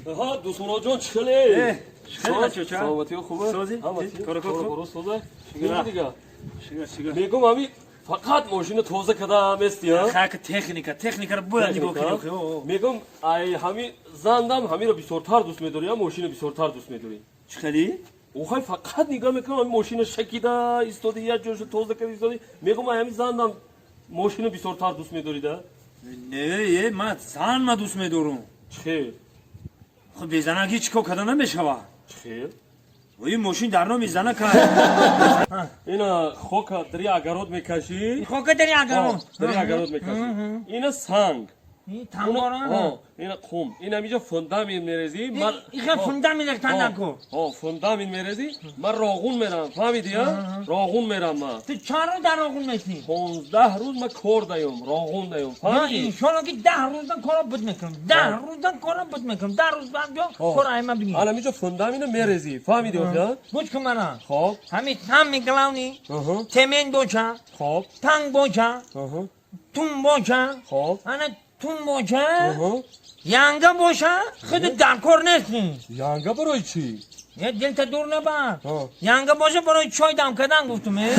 Ҳа, Дӯстмуроджон, чӣ хеле? Э, чӣ хеле, бачаҳо? Саломатиҳо хуба? Созӣ? Ҳама Кор хуб? коро соза? Чӣ дига? Шига, шига. Мегум, ҳами фақат мошина тоза када местӣ, а? Хака техника, техникаро бояд нигоҳ кунӣ. Мегум, ай ҳами зандам ҳамиро бисёртар дӯст медорӣ, а мошина бисёртар дӯст медорӣ? Чӣ хели? Охай, фақат нигоҳ мекунам, ҳами мошина шакида истоди, як ҷоша тоза када истоди. Мегум, ай ҳами зандам мошина бисёртар дӯст медорӣ да? Не, е, ман зан ма дӯст медорам. Чӣ хел? Хуб, безанак ҳеҷ кор карда намешава. Чӣ хел? Ин мошин дар номи зана кар. Ина хока дари огород мекашӣ. Хока дари огород. Дари огород мекашӣ. Ина санг. Тамбора. Ина қум. Ина миҷа фундамент мерезӣ. Ман Иха фундамент рехтан наку. Ҳо, фундамент мерезӣ. Ман Роғун мерам, фаҳмидӣ, а? Роғун мерам ман. Ту чанд рӯз дар Роғун мешинӣ? 15 рӯз ман кор даём, Роғун даём, фаҳмидӣ? Иншолло, ки 10 рӯздан кора буд мекунам. 10 рӯздан кора буд мекунам. 10 рӯз баъд биё, кора айма бигир. Ана миҷа фундамента мерезӣ, фаҳмидӣ, охи? Гӯш кун мана. Хоб. Ҳами самый главный цемент боша, танг боша, тум боша, ана тум боша, янга боша, худи дар кор нестӣ. Янга барои чӣ? Е, дилта дур набар. Янга боша, барои чой дам кардан гуфтум, е.